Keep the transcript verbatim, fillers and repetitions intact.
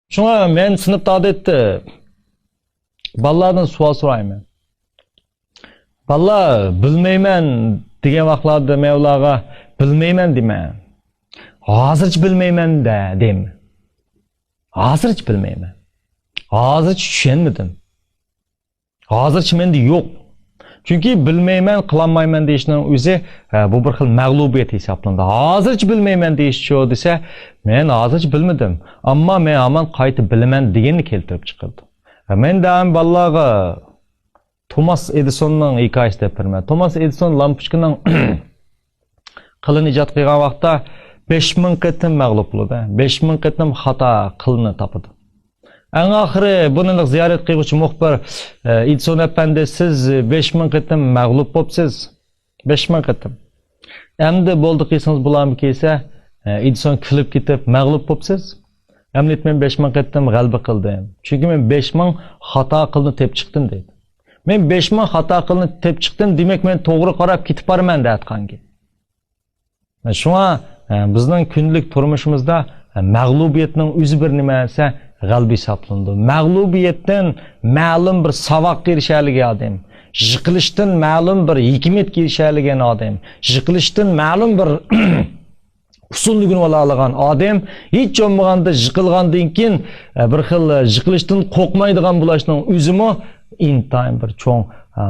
شۇڭا مەن سىنىپتا ئادەتتە بالىلاردىن سوئال سورايمەن. بالىلار، بىلمەيمەن دېگەن ۋاقىتلاردا مەن ئۇلارغا بىلمەيمەن دېمەن. ھازىرچە بىلمەيمەن دە دەيمەن. ھازىرچە بىلمەيمەن. ھازىرچە چۈشەنمىدىم. ھازىرچە مەندە يوق. چۈنكى بىلمەيمەن، قىلالمايمەن دېيىشنىڭ ئۆزى، ھە، بۇ بىر خىل مەغلۇبىيەت ھېسابلىنىدۇ. ھازىرچە بىلمەيمەن دېيىشچۇ دېسە، مەن ھازىرچە بىلمىدىم. ئەمما مەن ھامان قايتا بىلىمەن دېگەننى كەلتۈرۈپ چىقىرىدۇ. ھە، مەن دائىم بالىلارغا توماس ئېدىسوننىڭ ھېكايىسىنى دەپ بېرىمەن. توماس ئېدىسون لامپۇچكىنىڭ قىلىنى ئىجاد قىلغان ۋاقىتتا بەش مىڭ قېتىم مەغلۇپ بولىدۇ. بەش مىڭ قېتىم خاتا قىلنى تاپىدۇ. ئەڭ ئاخىرى بۇنى زىيارەت قىلغۇچى مۇخبىر، ئە، ئېدىسون ئەپەندى، سىز بەش مىڭ قېتىم مەغلۇپ بوپسىز. بەش مىڭ قېتىم. ئەمدى بولدى قىلسىڭىز بولامدۇ دېسە، ئە، ئېدىسون كۈلۈپ كېتىپ، مەغلۇپ بوپسىز. ئەمدى مەن بەش مىڭ قېتىم غەلىبە قىلدىم. چۈنكى مەن بەش مىڭ خاتا قىلنى تېپىپ چىقتىم دەيدۇ. مەن بەش مىڭ خاتا قىلنى تېپىپ چىقتىم، دېمەك مەن توغرا قاراپ كېتىپ بارىمەن دەۋاتقان گەپ. شۇڭا، ئە، بىزنىڭ كۈندىلىك تۇرمۇشىمىزدا، ئە، مەغلۇبىيەتنىڭ ئۆزى بىر نېمە دېسە، غەلىبە ھېسابلىنىدۇ. مەغلۇبىيەتتىن مەلۇم بىر ساۋاققا ئېرىشەلىگەن ئادەم، يىقىلىشتىن مەلۇم بىر ھېكمەتكە ئېرىشەلىگەن ئادەم، يىقىلىشتىن مەلۇم بىر ئۇسۇلنى ئۆگىنىۋالالىغان ئادەم، ھېچ بولمىغاندا يىقىلغاندىن كېيىن، ئە، بىر خىل، ئە، يىقىلىشتىن قورقمايدىغان بولۇشنىڭ ئۆزىمۇ ئىنتايىن بىر چوڭ، ئە،